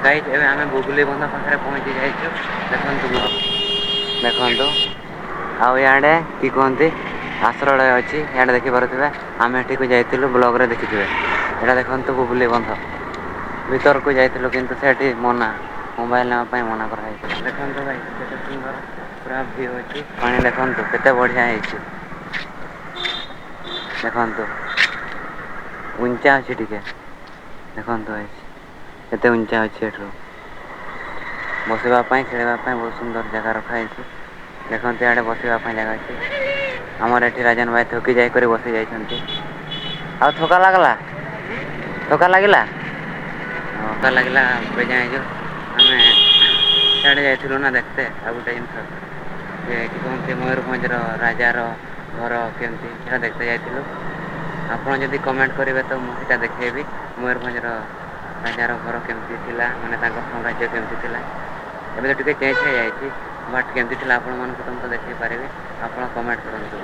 Guys, ଏବେ ଆମେ ବୁବୁଲି ବନ୍ଧ ପାଖରେ ପହଞ୍ଚି ଯାଇଛୁ। ଦେଖନ୍ତୁ, ଦେଖନ୍ତୁ। ଆଉ ଇଆଡ଼େ କି କୁହନ୍ତି, ଆଶ୍ରୟ ଅଛି ଇଆଡ଼େ, ଦେଖିପାରୁଥିବେ। ଆମେ ଏଠିକୁ ଯାଇଥିଲୁ, ବ୍ଲଗ୍ରେ ଦେଖିଥିବେ। ଏଇଟା ଦେଖନ୍ତୁ ବୁବୁଲି ବନ୍ଧ। ଭିତରକୁ ଯାଇଥିଲୁ, କିନ୍ତୁ ସେଠି ମନା, ମୋବାଇଲ ନେବା ପାଇଁ ମନା କରାହେଇଥିଲା। ଦେଖନ୍ତୁ ଭାଇ, କେତେ ସୁନ୍ଦର ପୁରା ଭିଉ ଅଛି। ପାଣି ଦେଖନ୍ତୁ କେତେ ବଢ଼ିଆ ହେଇଛି। ଦେଖନ୍ତୁ, ଉଞ୍ଚା ଅଛି ଟିକେ। ଦେଖନ୍ତୁ ଭାଇ, କେତେ ଉଞ୍ଚା ଅଛି। ଏଠୁ ବସିବା ପାଇଁ, ଖେଳିବା ପାଇଁ ବହୁତ ସୁନ୍ଦର ଜାଗା ରଖା ହେଇଛି। ଦେଖନ୍ତୁ, ଇଆଡ଼େ ବସିବା ପାଇଁ ଜାଗା ଅଛି। ଆମର ଏଠି ରାଜନ ଭାଇ ଥକି ଯାଇକରି ବସି ଯାଇଛନ୍ତି। ଆଉ ଥକା ଲାଗଲା? ଥକା ଲାଗିଲା? ଥକା ଲାଗିଲା ଯାଏ ଯୋଉ ଆମେ ସିଆଡ଼େ ଯାଇଥିଲୁ ନା ଦେଖତେ। ଆଉ ଗୋଟେ ଜିନିଷ ଯେ କି କୁହନ୍ତି, ମୟୂରଭଞ୍ଜର ରାଜାର ଘର କେମିତି, ସେଟା ଦେଖତେ ଯାଇଥିଲୁ। ଆପଣ ଯଦି କମେଣ୍ଟ କରିବେ ତ ମୁଁ ସେଇଟା ଦେଖେଇବି, ମୟୂରଭଞ୍ଜର ରାଜାର ଘର କେମିତି ଥିଲା, ମାନେ ତାଙ୍କ ସାମ୍ରାଜ୍ୟ କେମିତି ଥିଲା। ଏବେ ତ ଟିକେ ଚେଞ୍ଜ ହେଇଯାଇଛି, ବଟ୍ କେମିତି ଥିଲା ଆପଣମାନଙ୍କୁ ତ ମୁଁ ତ ଦେଖେଇ ପାରିବି। ଆପଣ କମେଣ୍ଟ କରନ୍ତୁ।